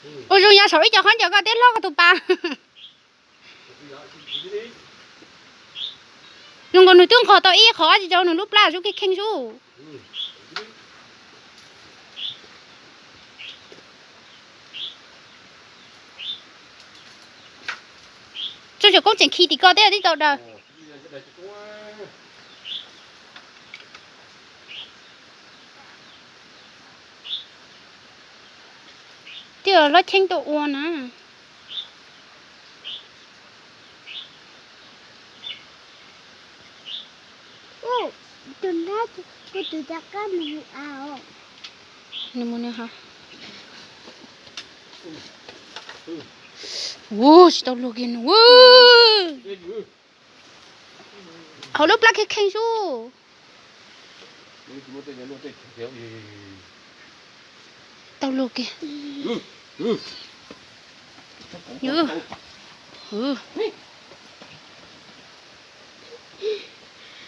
Ua zoo ya saum ib co qhov ncauj koj teb hlob koj tus pas. Zoo nkaus nws twb nqos tau ib qho dab tsi rau nws lub plab zoo kheej kheej xwb. Tsob ntsaum koob tseem khi tim ko thiab tib tau daws. Twb hlob cheeb tuaj ua na. Nws mus nws ho. Ua tsis tau luag kiag nws. Hauv lub plab kheej kheej xwb. Tau luag kiag.